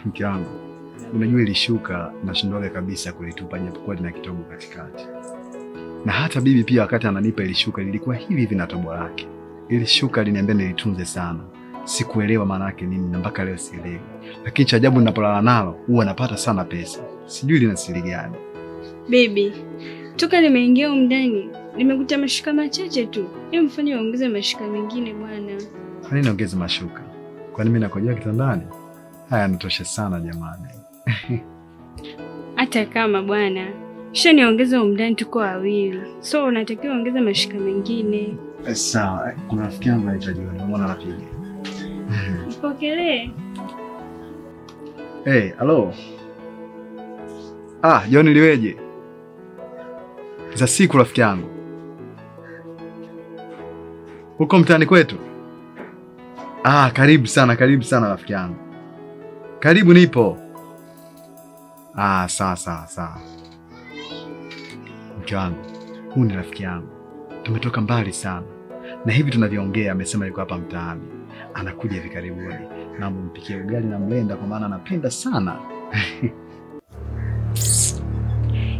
Mke wangu, unajua ilishuka nashindwaga kabisa kulitupa japokuwa lina kitobo katikati. Na hata bibi pia wakati ananipa ilishuka lilikuwa hivi hivi na tobo lake. Ilishuka aliniambia nilitunze sana. Sikuelewa maana yake nini na mpaka leo sielewi. Lakini cha ajabu ninapolala nalo huwa napata sana pesa. Sijui lina siri gani. Baby, toka nimeingia humu ndani nimekuta mashuka machache tu. Hebu mfanye uongeze mashuka mengine bwana. Kwa nini niongeze mashuka? Kwani mimi nakojoa kitandani? Haya yanatosha sana jamani. Hata kama bwana, kisha niongeze humu ndani, tuko wawili, so unatakiwa uongeze mashuka mengine. Sawa, kuna rafiki yangu anaitwa John, nimeona anapiga. Mpokelee. Hey, halo. Ah, John liweje? Za siku rafiki yangu. Huko mtaani kwetu? Ah, karibu sana rafiki yangu. Karibu nipo. Ah, sawa sawa sawa. Mke wangu, huyu ni rafiki yangu. Tumetoka mbali sana. Na hivi tunavyoongea amesema yuko hapa mtaani. Anakuja hivi karibuni. Naomba mpikie ugali na mlenda kwa maana anapenda sana.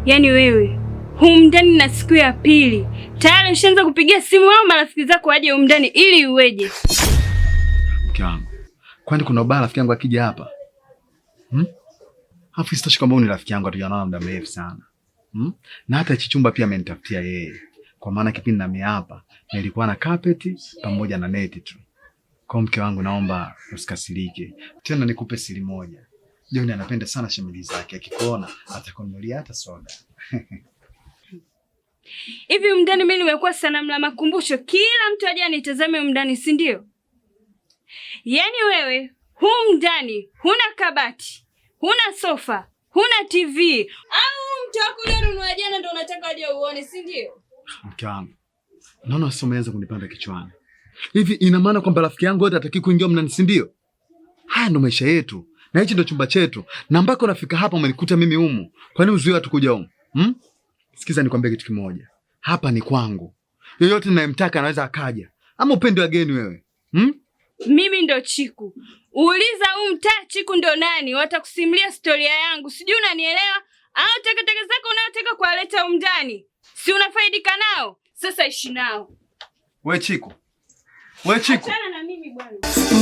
Yaani wewe humu ndani na siku ya pili tayari ushaanza kupigia simu au marafiki zako waje humu ndani ili uweje? Mke wangu, kwani kuna ubaya rafiki yangu akija hapa? Alafu isitoshe kwamba huyu ni rafiki yangu, hatujaonana muda mrefu sana. Na hata hichi chumba pia amenitafutia yeye. Kwa maana kipindi nami hapa nilikuwa na carpet pamoja na neti tu. Kwa mke wangu naomba usikasirike. Tena nikupe siri moja. John anapenda sana shemeji zake, akikuona atakununulia hata soda. Hivi humu ndani mimi nimekuwa sanamu la makumbusho, kila mtu aje anitazame humu ndani, si ndio? Yaani wewe humu ndani huna kabati, huna sofa, huna TV. Au mtu wako ulionunua jana ndio unataka aje uone, si ndio? Mke wangu, naona sasa umeanza kunipanda kichwani. Hivi ina maana kwamba rafiki yangu yote hataki kuingia mnani, si ndio? Haya ndo maisha yetu na hichi ndo chumba chetu, na ambako nafika hapa umenikuta mimi humu. Kwa nini uzuie watu kuja humu? Sikiza nikwambie kitu kimoja. Hapa ni kwangu. Yoyote ninayemtaka anaweza akaja. Ama upende wageni wewe? Mimi ndo Chiku. Uliza huu mtaa Chiku ndo nani, watakusimulia historia yangu. Sijui unanielewa? Au takataka zako unayotaka kuwaleta humu ndani, si unafaidika nao? Sasa ishi nao. We Chiku. We Chiku. Achana na mimi bwana.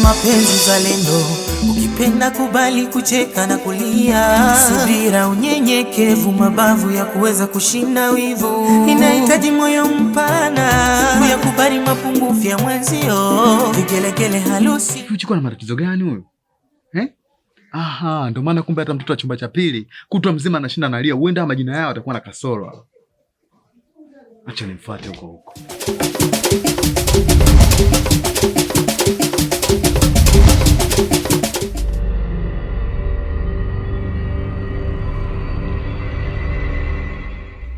Mapenzi zalendo, ukipenda kubali kucheka na kulia, subira, unyenyekevu, mabavu ya kuweza kushinda wivu, inahitaji moyo mpana kuyakubali mapungufu ya mwenzio, vigelegele halusi. Huyu Chiku ana matatizo gani huyu? Eh? Aha, ndio maana kumbe hata mtoto wa chumba cha pili kutwa mzima anashinda analia, huenda majina yao atakuwa na kasoro. Acha nimfuate huko huko.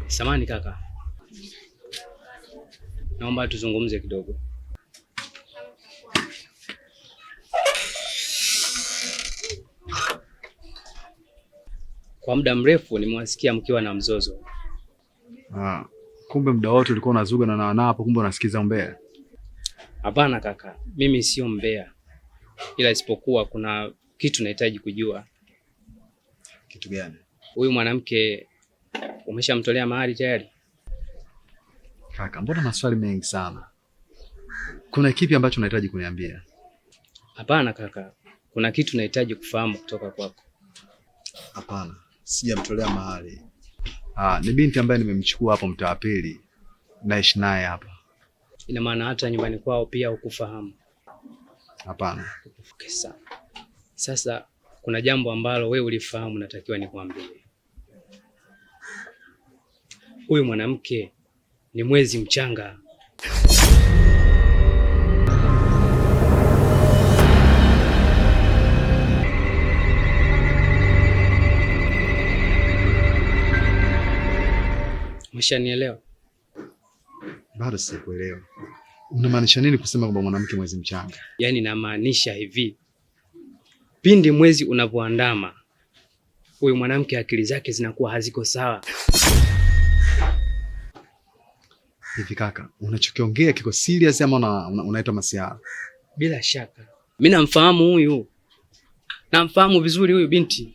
Samani kaka, naomba tuzungumze kidogo. Kwa muda mrefu nimewasikia mkiwa na mzozo. Ah, kumbe muda wote ulikuwa unazuga na na hapo, kumbe unasikiza umbea. Hapana kaka, mimi sio mbea, ila isipokuwa kuna kitu nahitaji kujua. Kitu gani? Huyu mwanamke umeshamtolea mahari tayari? Kaka, mbona maswali mengi sana? Kuna kipi ambacho unahitaji kuniambia? Hapana kaka, kuna kitu nahitaji kufahamu kutoka kwako. Hapana, sijamtolea mahari. Ah, ni binti ambaye nimemchukua hapo mtaa wa pili, naishi naye hapa. Ina maana hata nyumbani kwao pia hukufahamu? Hapana. Okay, sawa. Sasa kuna jambo ambalo wewe ulifahamu, natakiwa nikwambie. Huyu mwanamke ni mwezi mchanga. Umeshanielewa? Bado sikuelewa. Unamaanisha nini kusema kwamba mwanamke mwezi mchanga? Yaani namaanisha hivi, pindi mwezi unapoandama huyu mwanamke akili zake zinakuwa haziko sawa. Hivi kaka, unachokiongea kiko serious ama unaitwa masiara? Bila shaka mimi namfahamu huyu. Namfahamu vizuri huyu binti,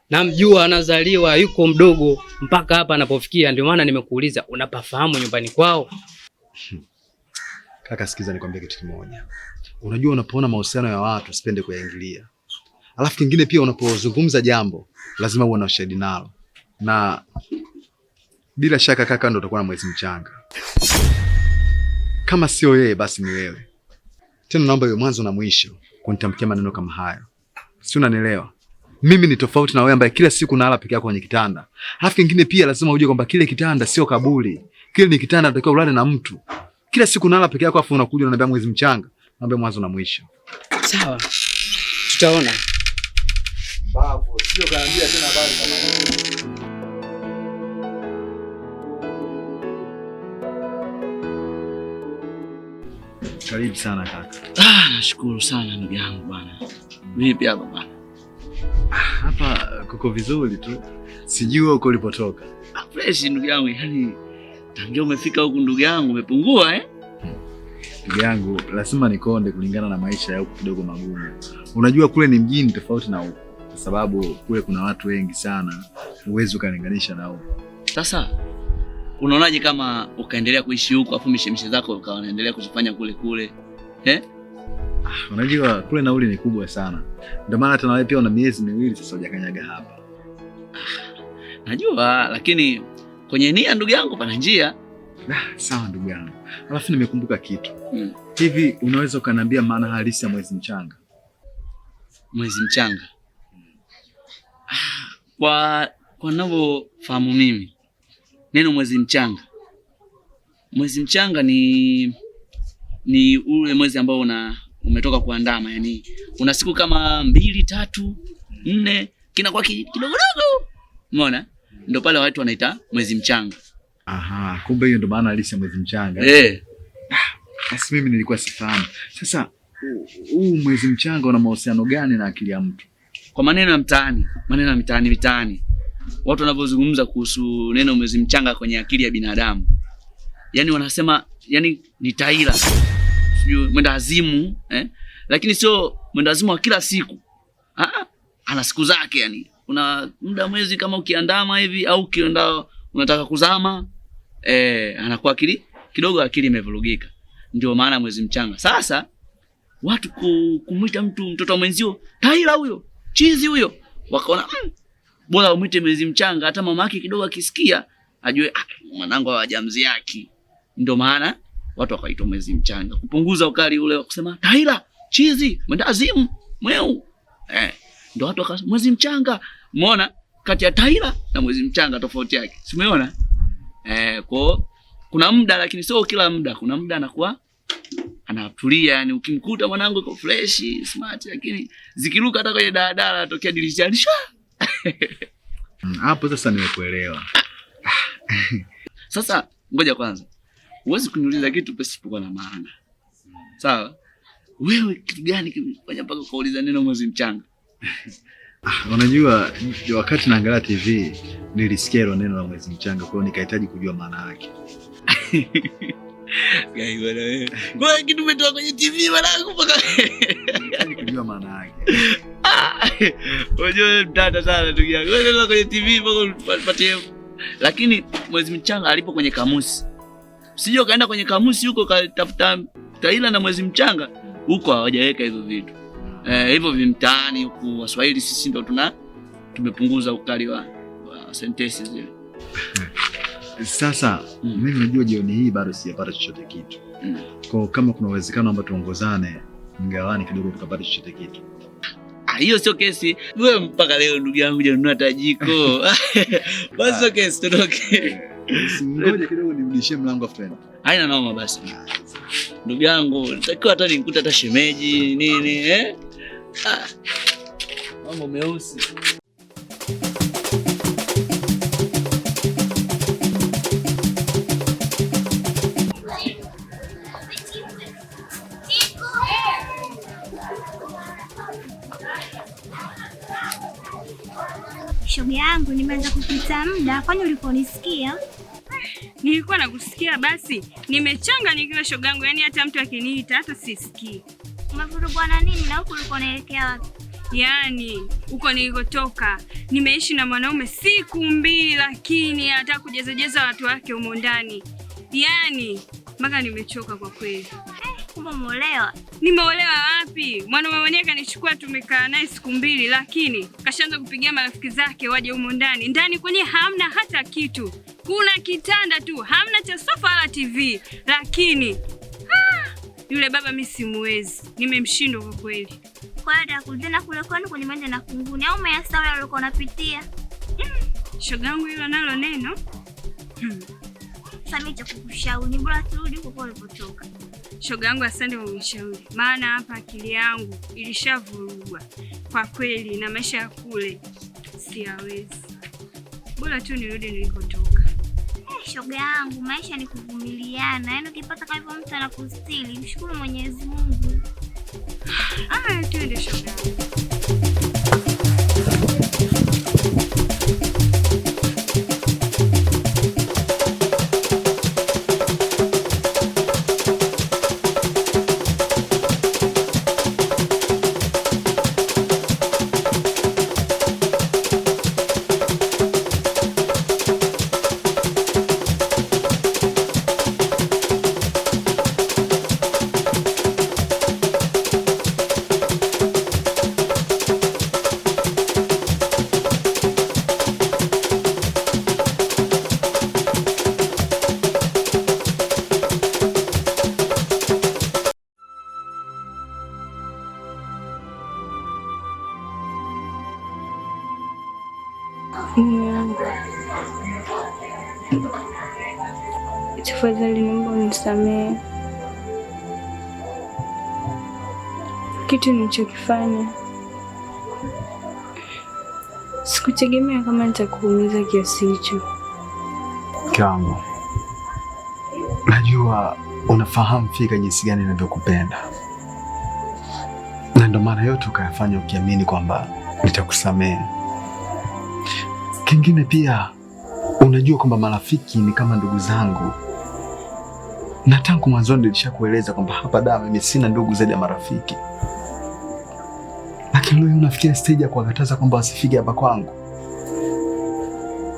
namjua, anazaliwa yuko mdogo mpaka hapa anapofikia. Ndio maana nimekuuliza unapafahamu nyumbani kwao. Kaka, sikiza nikwambie kitu kimoja. Unajua, unapoona mahusiano ya watu usipende kuyaingilia. Alafu kingine pia, unapozungumza jambo lazima uwe na ushahidi nalo, na bila shaka kaka ndo utakuwa na mwezi mchanga. Kama sio yeye basi ni wewe. Tena naomba iwe mwanzo na mwisho kunitamkia maneno kama hayo, si unanielewa? Mimi ni tofauti na wewe ambaye kila siku unalala peke yako kwenye kitanda. Alafu kingine pia lazima ujue kwamba kile kitanda sio kaburi. Kile ni kitanda unatakiwa ulale na mtu. Kila siku unalala peke yako afu unakuja unaniambia mwezi mchanga. Naomba mwanzo na mwisho. Sawa, tutaona. Babu, sio kaambia tena habari kama hiyo. Karibu sana kaka. Ah, nashukuru sana ndugu yangu bwana. Vipi hapa bwana? Hapa kuko vizuri tu. Sijui huko ulipotoka. Ah, fresh ndugu yangu, yaani tangia umefika huku ndugu yangu umepungua eh? Ndugu yangu, lazima nikonde kulingana na maisha ya huku kidogo magumu. Unajua kule ni mjini tofauti na huku, kwa sababu kule kuna watu wengi sana, huwezi ukalinganisha na huku. Sasa unaonaje kama ukaendelea kuishi huku afu mishemishe zako ukawa unaendelea kuzifanya kule kule? Eh? Unajua kule nauli ni kubwa sana, ndio maana hata na wewe pia una miezi miwili sasa hujakanyaga hapa. Najua, lakini kwenye nia ndugu yangu pana njia. Sawa ndugu yangu, alafu nimekumbuka kitu. Hivi unaweza ukaniambia maana halisi ya mwezi mchanga? Mwezi mchanga. Kwa ninavyofahamu mimi neno mwezi mchanga, mwezi mchanga ni ule mwezi ambao umetoka kuandama, yani una siku kama 2, 3, 4 kinakuwa kidogo. Umeona? Ndio pale watu wanaita mwezi mchanga. Aha, kumbe hiyo ndio maana halisi ya mwezi mchanga. Eh. Basi mimi nilikuwa sifahamu. Sasa huu mwezi mchanga una mahusiano gani na akili ya mtu? Kwa maneno ya mtaani, maneno ya mitaani, watu wanavyozungumza kuhusu neno mwezi mchanga kwenye akili ya binadamu, yani wanasema yani ni taila, sijui mwenda azimu, eh? Lakini sio mwenda azimu wa kila siku. Ana siku zake yani. Kuna muda mwezi kama ukiandama hivi au ukienda unataka kuzama, anakuwa akili kidogo, akili imevurugika. Ndio maana mwezi mchanga. Sasa watu kumuita mtu mtoto wa mwenzio taila huyo, chizi huyo, wakaona bora umuite mwezi mchanga, hata mama yake kidogo akisikia ajue mwanangu hawajamziaki. Ndio maana watu wakaitwa mwezi mchanga, kupunguza ukali ule wa kusema taila, chizi, mwenda azimu, mweu. Ndio watu wakasema mwezi mchanga. Umeona kati ya taila na mwezi mchanga tofauti yake. Si umeona? Kwa kuna muda, lakini sio kila muda. Kuna muda anakuwa anatulia, yani ukimkuta mwanangu yuko fresh, smart, lakini zikiruka hata kwenye daladala atokea dirishani. Hapo sasa nimekuelewa. Sasa ngoja kwanza. Huwezi kuniuliza kitu pasipokuwa na maana. Sawa? Wewe kitu gani kimefanya mpaka ukauliza neno mwezi mchanga? Unajua wakati naangalia TV nilisikia hilo neno la mwezi mchanga, kwa hiyo nikahitaji kujua maana yake. Gai bwana wewe. Kwa kitu umetoka kwenye TV mwanangu mpaka nilihitaji kujua maana yake. Unajua wewe mtata sana ndugu yangu. Wewe ndio kwenye TV mpaka upatie. Lakini mwezi mchanga alipo kwenye kamusi. Usije ukaenda kwenye kamusi huko ukatafuta taila na mwezi mchanga, huko hawajaweka hizo vitu. Hivyo vimtaani huku Waswahili sisi ndio tumepunguza ukali wa sentensi zile. Sasa mimi najua jioni hii bado sijapata chochote kitu. Kwa kama kuna uwezekano kwamba tuongozane mgawani kidogo tukapata chochote kitu. Hiyo sio kesi. Wewe mpaka leo ndugu yangu hujanunua hata jiko. Basi sio kesi, tutoke. Ngoja kidogo nirudishie mlango afu twende. Haina noma basi. Ndugu yangu, nitakiwa hata nikuta hata shemeji nini eh? Mambo meusi. Shoga yangu, nimeanza kupita muda, kwani uliponisikia? Nilikuwa nakusikia basi. Nimechanganyikiwa shoga yangu, yani hata mtu akiniita hata sisikii. Umevurugwa na nini na huku ulikuwa unaelekea wapi? Yaani huko nilikotoka nimeishi na mwanaume siku mbili, lakini hata kujezejeza watu wake humo ndani. Yaani mpaka nimechoka kwa kweli. Kumbe umeolewa? Nimeolewa wapi? Mwanaume mwenyewe kanichukua, tumekaa naye siku mbili, lakini kashaanza kupigia marafiki zake waje humo ndani. Ndani kwenye hamna hata kitu. Kuna kitanda tu, hamna cha sofa wala TV. Lakini yule baba mimi simuwezi. Nimemshindwa kwa kweli. Kwa hiyo atakutana kule kwenu kwenye manja na kunguni au umeyasawa yale ulikuwa unapitia? Shoga yangu hilo nalo neno. Sasa mimi cha kukushauri ni bora turudi huko kwa ulipotoka. Shoga yangu asante kwa kunishauri. Maana hapa akili yangu ilishavurugwa kwa kweli na maisha ya kule siyawezi. Bora tu nirudi nilikotoka. Shoga yangu, maisha ni kuvumiliana. Yaani ukipata kama hivyo mtu anakustiri, mshukuru Mwenyezi Mungu. Aya, twende shoga yangu. Mume wangu, tafadhali naomba unisamehe. Kitu nilichokifanya sikutegemea kama nitakuumiza kiasi hicho. Mke wangu, najua unafahamu fika jinsi gani ninavyokupenda, na ndio maana yote ukayafanya ukiamini kwamba nitakusamehe. Kingine pia unajua kwamba marafiki ni kama ndugu zangu, na tangu mwanzoni nilishakueleza kwamba hapa da mimi sina ndugu zaidi ya marafiki, lakini leo unafikia stage ya kuwakataza kwamba wasifike hapa kwangu.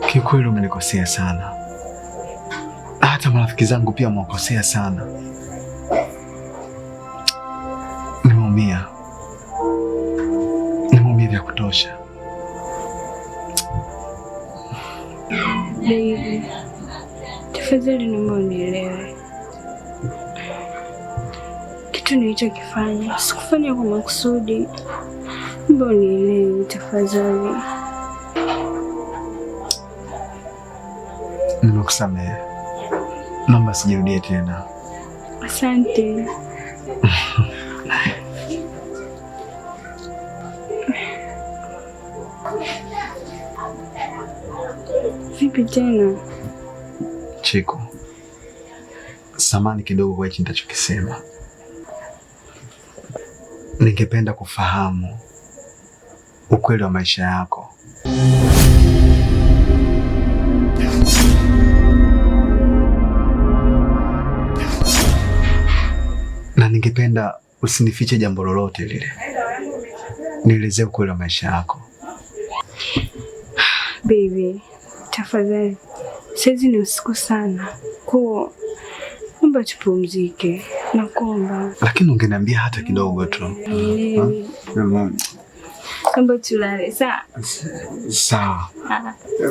Kiukweli umenikosea sana, hata marafiki zangu pia wamekosea sana. Nimeumia, nimeumia vya kutosha. Baby, tafadhali naomba unielewe. Kitu nilichokifanya sikufanya kwa makusudi. Naomba unielewe tafadhali. Nimekusamehe, naomba sijirudie tena. Asante. Vipi tena? Chiku, samahani kidogo kwa hichi nitachokisema. Ningependa kufahamu ukweli wa maisha yako. Na ningependa usinifiche jambo lolote lile. Nielezee ukweli wa maisha yako. Baby, tafadhali. Saizi ni usiku sana. Kwa naomba tupumzike. Nakuomba. Lakini ungeniambia hata kidogo tu. Naomba tulale. Sawa. Sawa.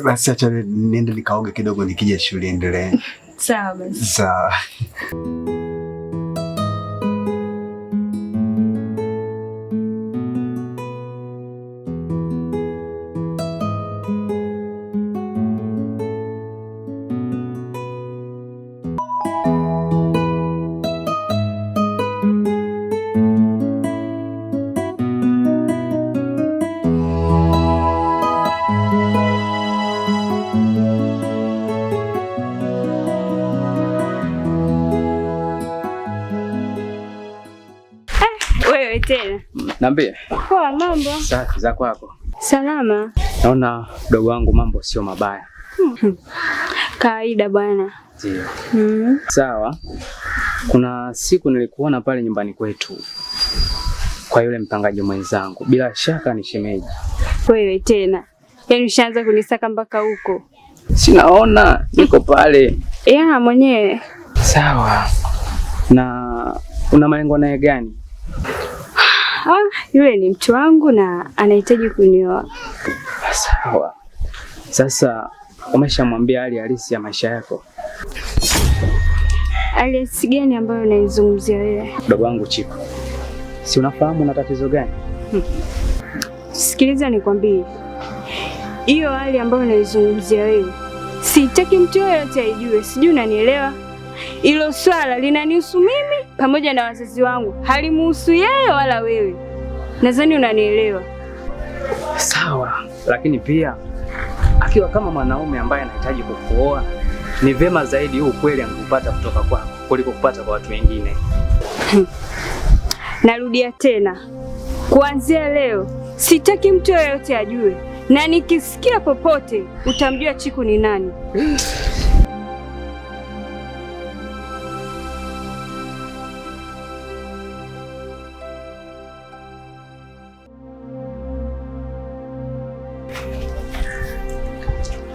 Basi acha niende nikaoge kidogo, nikija shule endelee. Sawa basi. Sawa. Wewe tena. Niambie. Poa, mambo? Safi za kwako? Salama. Naona mdogo wangu mambo sio mabaya. Kawaida bwana. Ndio. Sawa. Kuna siku nilikuona pale nyumbani kwetu. kwa yule mpangaji mwenzangu. Bila shaka ni shemeji. Wewe tena. Yaani ushaanza kunisaka mpaka huko. Sinaona niko pale. Ya mwenyewe. Sawa. Na una malengo naye gani? Yule ni mtu wangu na anahitaji kunioa. Sawa. Sasa umeshamwambia hali halisi ya maisha yako? Hali halisi gani ambayo unaizungumzia wewe? Mdogo wangu Chiku, si unafahamu una tatizo gani? Sikiliza nikwambie. Hiyo hali ambayo unaizungumzia wewe, sitaki mtu yeyote aijue. Sijui unanielewa? Hilo swala linanihusu mimi pamoja na wazazi wangu, halimuhusu yeye wala wewe. Nadhani unanielewa. Sawa, lakini pia akiwa kama mwanaume ambaye anahitaji kukuoa, ni vema zaidi huu ukweli angupata kutoka kwako kuliko kupata kwa watu wengine. Narudia tena, kuanzia leo sitaki mtu yeyote ajue, na nikisikia popote utamjua Chiku ni nani.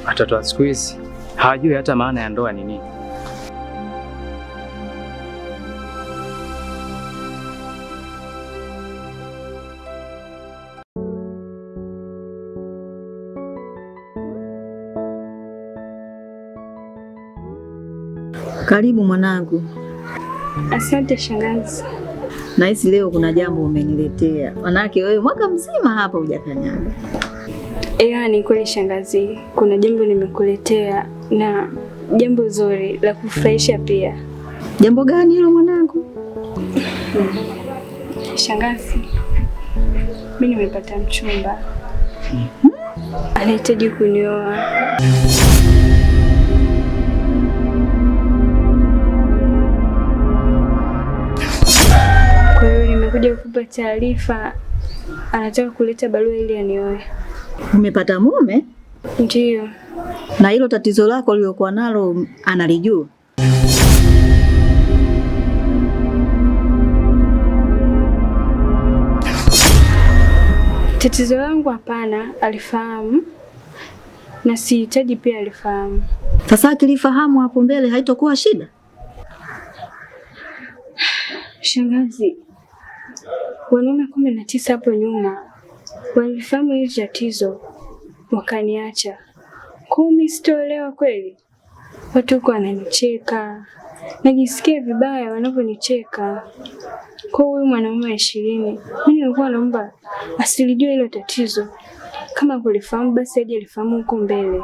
Watoto wa siku hizi hawajui hata maana ya ndoa ni nini. Karibu mwanangu. Asante shangazi. Nahisi leo kuna jambo umeniletea. Manake wewe mwaka mzima hapa hujakanyaga. Ni kweli shangazi, kuna jambo nimekuletea na jambo zuri la kufurahisha pia. Jambo gani hilo mwanangu? Shangazi, mimi nimepata mchumba. Anahitaji kunioa. Kwa hiyo nimekuja kukupa taarifa, anataka kuleta barua ili anioe. Umepata mume? Ndiyo. Na hilo tatizo lako lilokuwa nalo analijua? Tatizo langu hapana, alifahamu. Na sihitaji pia alifahamu. Sasa akilifahamu hapo mbele haitokuwa shida? Shangazi, wanaume 19 hapo nyuma walifahamu hili tatizo wakaniacha. Kumi sitoelewa kweli. Watu huko wananicheka. Najisikia vibaya wanavyonicheka. Kwa huyu mwanaume 20, mimi nilikuwa naomba asilijue hilo tatizo. Kama kulifahamu basi aje alifahamu huko mbele.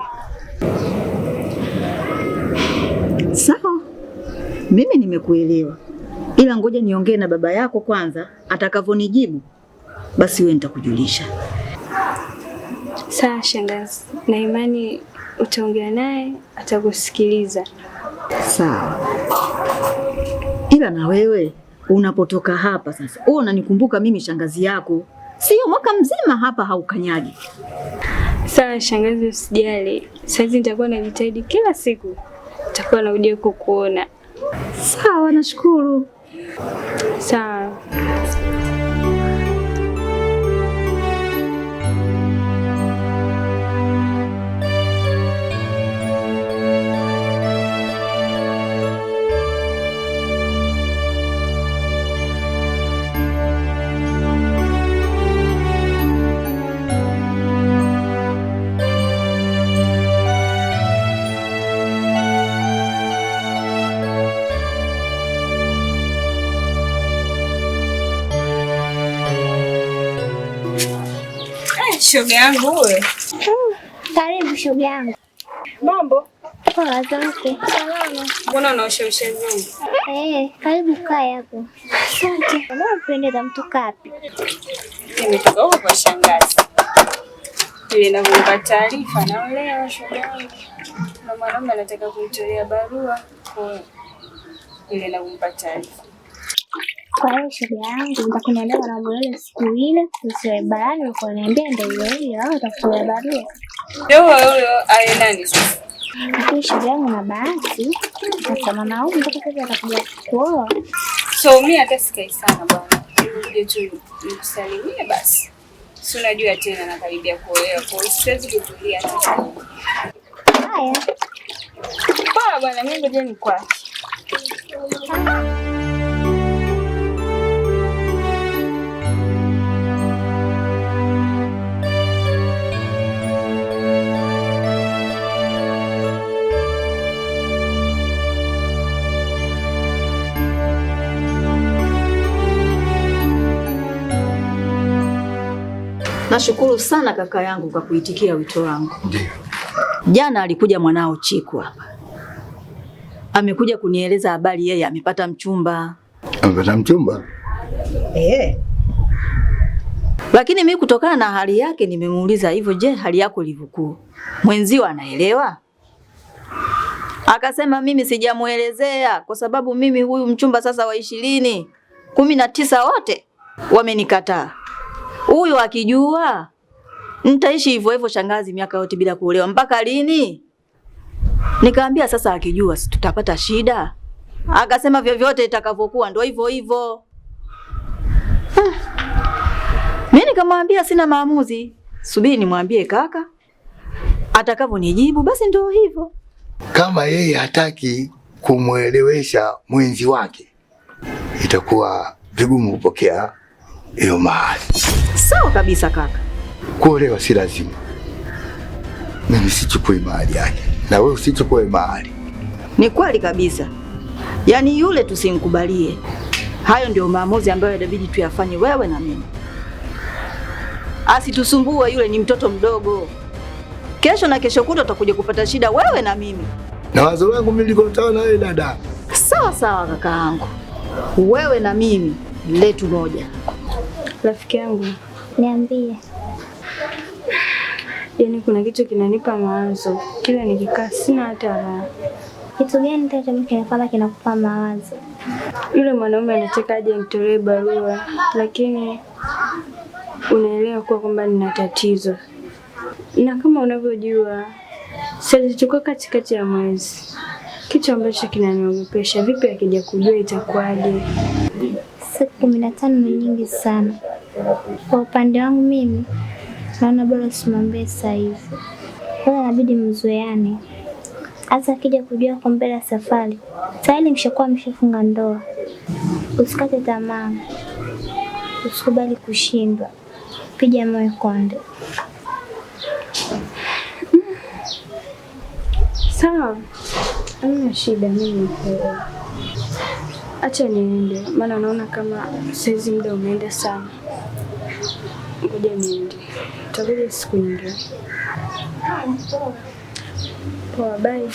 Sawa. Mimi nimekuelewa. Ila ngoja niongee na baba yako kwanza, atakavonijibu basi wewe nitakujulisha. Sawa shangazi, na imani utaongea naye atakusikiliza. Sawa. Ila na wewe unapotoka hapa sasa, wewe unanikumbuka mimi shangazi yako. Sio mwaka mzima hapa haukanyagi. Sawa shangazi, usijali. Sasa nitakuwa najitahidi kila siku. Nitakuwa nakuja kukuona. Sawa, nashukuru. Sawa. Shoga yangu wewe. Karibu shoga yangu. Mambo? Poa zako. Salama. Mbona unaosha vyombo? Karibu kae hapo. Asante. Mbona unapendeza mtoka wapi? Nimetoka huko kwa shangazi. Ile naomba taarifa naolewa shoga yangu. Na mwanaume anataka kumtolea barua kwa ile naomba taarifa. Kwa hiyo shoga yangu nitakuniambia na mwele siku ile usiwe barani ukaniambia ndio hiyo hiyo au utakuwa barua. Ndio huyo aye nani sasa? Lakini shoga yangu na bahati sasa mwanaume mpaka sasa atakuja kuoa. So mimi hata sikai sana bwana. Nilikuja tu nikusalimie basi. Si unajua tena nakaribia kuolewa, kwa hiyo siwezi kutulia tena. Haya. Poa bwana, mimi ngoja nikuache. Nashukuru sana kaka yangu kwa kuitikia wito wangu. Ndio. Jana alikuja mwanao Chiku hapa, amekuja kunieleza habari, yeye amepata mchumba. Amepata mchumba? Eh. Lakini mimi kutokana na hali yake nimemuuliza hivyo, je, hali yako ilivyokuwa, mwenzio anaelewa? Akasema mimi sijamuelezea kwa sababu mimi huyu mchumba sasa wa 20, 19 wote wamenikataa. Huyu akijua nitaishi hivyo hivyo shangazi, miaka yote bila kuolewa mpaka lini? Nikaambia sasa akijua si tutapata shida. Akasema vyovyote itakavyokuwa ndio hivyo hivyo. Mimi nikamwambia sina maamuzi, subiri nimwambie kaka, atakavyonijibu basi ndio hivyo. Kama yeye hataki kumwelewesha mwenzi wake, itakuwa vigumu kupokea hiyo mahari. Sawa kabisa kaka. Kuolewa si lazima. Mimi sichukui mahari yake na wewe usichukue mahari. Ni kweli kabisa, yaani yule tusimkubalie. Hayo ndio maamuzi ambayo inabidi tuyafanye wewe na mimi. Asitusumbue, yule ni mtoto mdogo. Kesho na kesho kutwa tutakuja kupata shida wewe na mimi. Na wazo langu mimi liko sawa na wewe dada. Sawa sawa kakaangu, wewe na mimi letu moja. Rafiki yangu, Niambie. yaani kuna kitu kinanipa mawazo, kila nikikaa sina hata raha. Kitu gani tena kinafanya kinakupa mawazo? Yule mwanaume anataka aje nitolee barua, lakini unaelewa kuwa kwamba nina tatizo, na kama unavyojua sasa tuko katikati ya mwezi, kitu ambacho kinaniogopesha. Vipi akija kujua itakuwaje? Siku 15 ni nyingi sana. Kwa upande wangu mimi naona bora usimwambie sasa hivi. Kwanza inabidi mzoeane. Hasa akija kujua kwa mbele ya safari, tayari mshakuwa mshafunga ndoa. Usikate tamaa, usikubali kushindwa, piga moyo konde. Sawa, hamna shida, mimi nikuelewa. Acha niende, maana naona kama saizi muda umeenda sana. Ngoja niende, tutakuja siku nyingine. Poa, bye.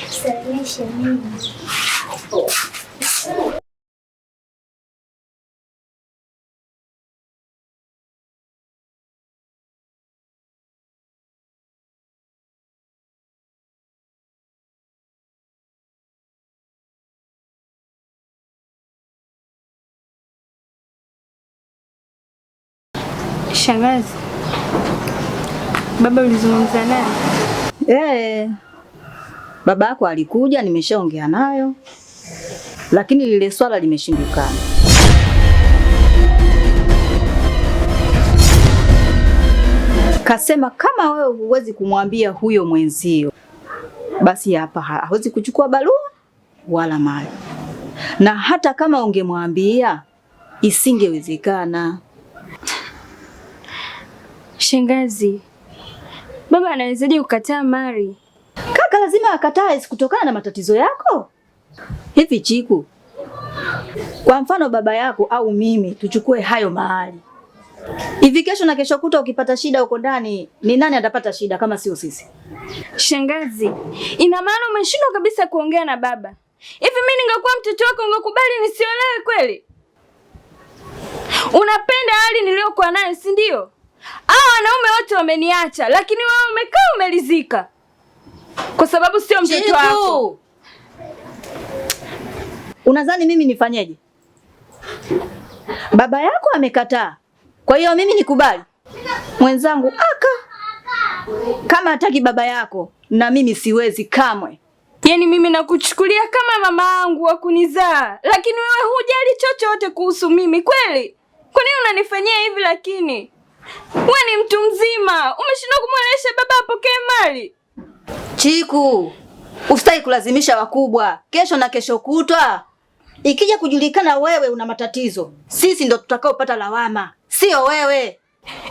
Salimia shemeji. Shangazi, baba ulizungumza naye? Baba yako alikuja, nimeshaongea nayo, lakini lile swala limeshindikana. Kasema kama wewe huwezi kumwambia huyo mwenzio, basi hapa hawezi kuchukua barua wala mali, na hata kama ungemwambia isingewezekana. Shangazi, baba anawezaje kukataa mali? Kaka lazima akatae kutokana na matatizo yako. Hivi Chiku, kwa mfano baba yako au mimi tuchukue hayo mahali, hivi kesho na kesho kuta ukipata shida huko ndani, ni nani atapata shida kama sio sisi? Shangazi, ina maana umeshindwa kabisa kuongea na baba. Hivi mimi ningekuwa mtoto wako ungekubali nisiolewe kweli? Unapenda hali niliyokuwa nayo, si ndio? Hao wanaume wote wameniacha, lakini wewe umekaa umelizika kwa sababu sio mtoto wako. Unadhani mimi nifanyeje? Baba yako amekataa, kwa hiyo mimi nikubali? Mwenzangu aka kama hataki baba yako, na mimi siwezi kamwe. Yaani mimi nakuchukulia kama mama yangu wa kunizaa, lakini wewe hujali chochote kuhusu mimi kweli? Kwa nini unanifanyia hivi lakini? Wewe ni mtu mzima, umeshindwa kumwelesha baba apokee mali. Chiku, usitaki kulazimisha wakubwa. Kesho na kesho kutwa ikija kujulikana wewe una matatizo, sisi ndo tutakaopata lawama, sio wewe.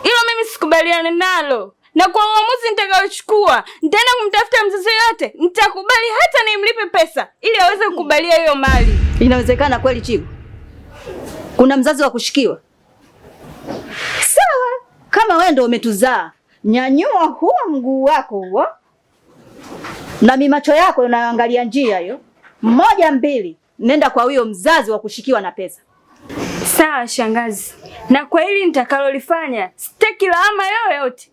Hilo mimi sikubaliani nalo, na kwa uamuzi nitakaochukua, nitaenda kumtafuta mzazi yote, nitakubali hata nimlipe pesa ili aweze kukubalia hiyo mali. Inawezekana kweli Chiku? Kuna mzazi wa kushikiwa? Sawa, kama wewe ndo umetuzaa, nyanyua huo mguu wako huo na mimacho yako unaangalia njia hiyo, 1 2, nenda kwa huyo mzazi wa kushikiwa na pesa. Sawa shangazi, na kwa hili nitakalolifanya sitaki lawama yoyote.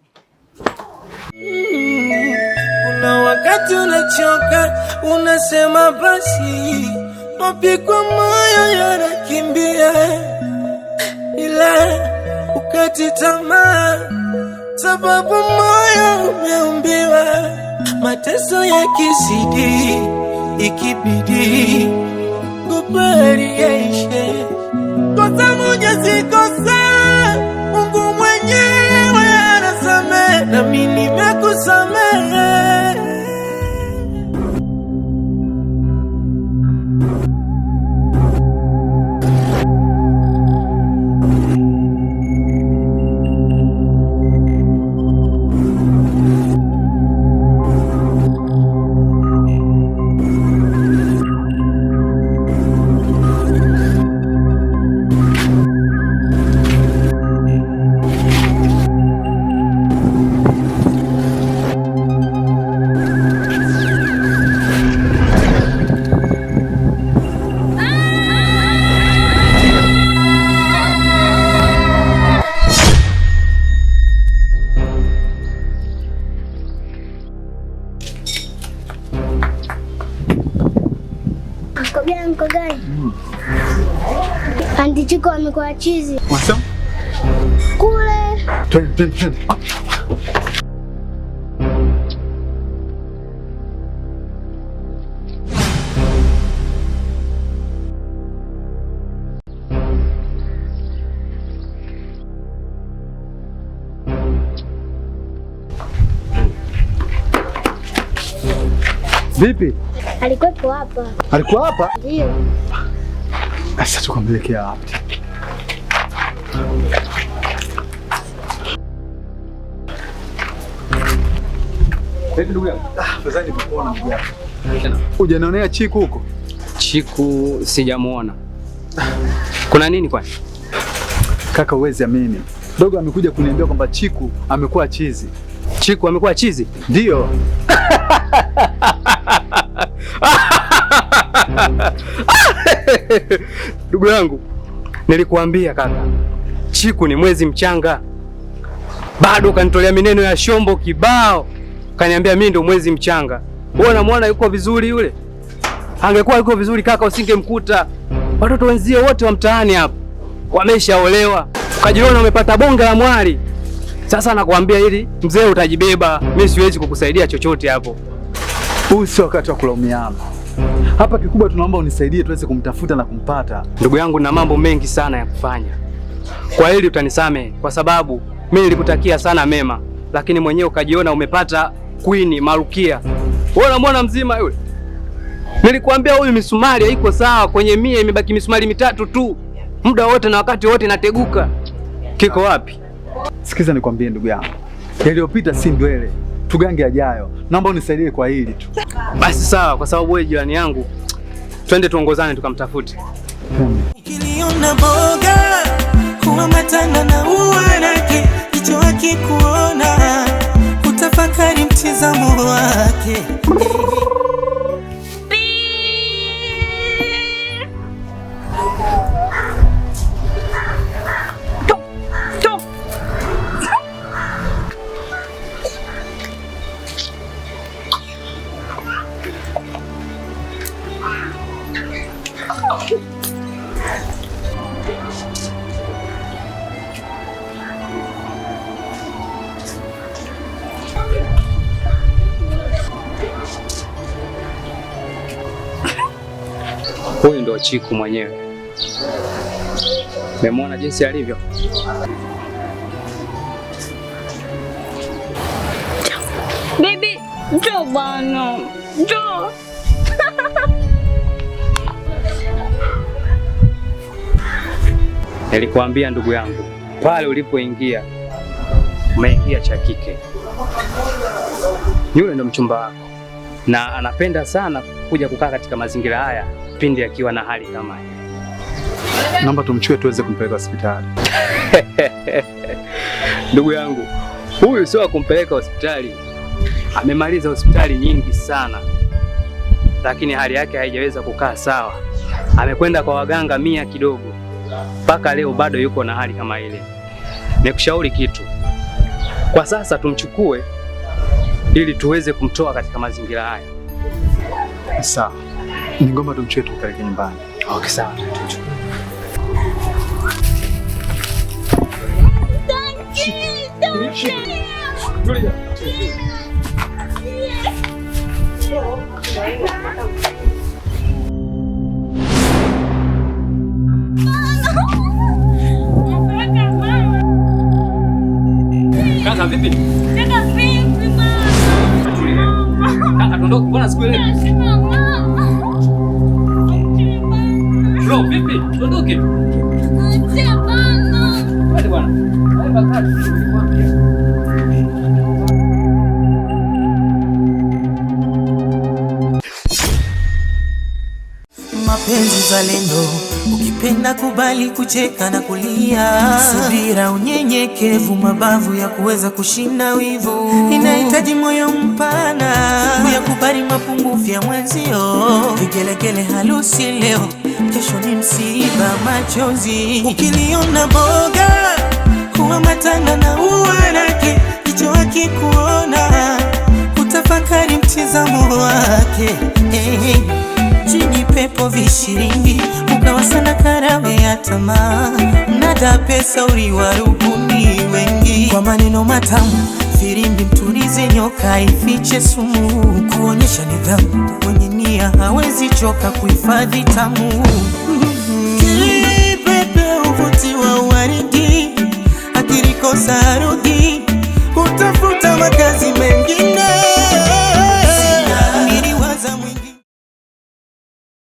Kuna wakati unachoka, unasema basi, mapigo moyo yanakimbia, ila ukati tamaa, sababu moyo umeumbiwa. Mateso yakizidi, ikibidi kubali yaishe. Kosa moja si kosa, Mungu mwenyewe anasamehe, nami nimekusamehe. Anti Chiku amekuwa chizi. Unasema? Kule. Twende, twende, twende. Vipi? Alikuwepo hapa. Alikuwa hapa? Ndio. Sasa tukampelekea wapi? Vipi ndugu yangu? Afadhali nimekuona ndugu yangu. Hujanionea Chiku huko? Chiku sijamuona. Kuna nini kwani? Kaka, huwezi amini. Dogo amekuja kuniambia kwamba Chiku amekuwa chizi. Chiku amekuwa chizi? Ndio. Ndugu yangu, nilikuambia kaka, Chiku ni mwezi mchanga. Bado kanitolea mineno ya shombo kibao. Kaniambia mimi ndo mwezi mchanga. Wewe unamwona yuko vizuri yule? Angekuwa yuko vizuri kaka usingemkuta. Watoto wenzio wote wa mtaani hapo wameshaolewa. Ukajiona umepata bonge la mwali. Sasa nakwambia hili mzee utajibeba. Mimi siwezi kukusaidia chochote hapo. Huu sio wakati wa kulaumiana. Hapa kikubwa tunaomba unisaidie tuweze kumtafuta na kumpata. Ndugu yangu, na mambo mengi sana ya kufanya. Kwa hili utanisamehe kwa sababu mimi nilikutakia sana mema, lakini mwenyewe ukajiona umepata queen Marukia. Wewe unamwona mzima yule? Nilikuambia huyu misumari haiko sawa, kwenye mia imebaki misumari mitatu tu. Muda wote na wakati wote inateguka. Kiko wapi? Sikiza nikwambie ndugu yangu. Yaliyopita si ndwele. Tugange ajayo. Naomba unisaidie kwa hili tu. Basi sawa, kwa sababu wewe jirani yangu, twende tuongozane tukamtafute. Ukiliona boga huambatana na uwanake, jicho akikuona utafakari mtizamo wake. Ndo Chiku mwenyewe. Umemwona jinsi alivyo? Baby, njoo bwana. Njoo. Nilikuambia ndugu yangu, pale ulipoingia umeingia cha kike. Yule ndo mchumba wako na anapenda sana kuja kukaa katika mazingira haya pindi akiwa na hali kama hii. Naomba tumchukue tuweze kumpeleka hospitali. Ndugu yangu, huyu sio wa kumpeleka hospitali. Amemaliza hospitali nyingi sana, lakini hali yake haijaweza kukaa sawa. Amekwenda kwa waganga 100 kidogo, mpaka leo bado yuko na hali kama ile. Nikushauri kitu kwa sasa, tumchukue ili tuweze kumtoa katika mazingira haya. Sawa, ningomba tumchukue tumpeleke nyumbani. Okay, sawa, tumchukue. Tulia. Kaka vipi? Kaka vipi mama? Kaka tuondoke, mbona sikuelewi? Bro, vipi? Tuondoke. Acha bana. Twende bwana. Mapenzi zalendo, ukipenda kubali kucheka na kulia, subira, unyenyekevu, mabavu ya kuweza kushinda wivu, inahitaji moyo mpana kuyakubali mapungufu ya mwenzio. Vigelegele harusi leo, kesho ni msiba, machozi. Ukiliona boga huambatana na uwarake, jicho akikuona utafakari mtizamo wake. Chini pepo vishiringi, ukawa sana karawe ya tamaa, mnada pesa uliwarubuni wengi kwa maneno matamu, firimbi mtulize nyoka ifiche sumu, kuonyesha nidhamu, mwenye nia hawezi choka kuhifadhi tamu. Kipepe uvutiwa uwaridi, akilikosa arudi.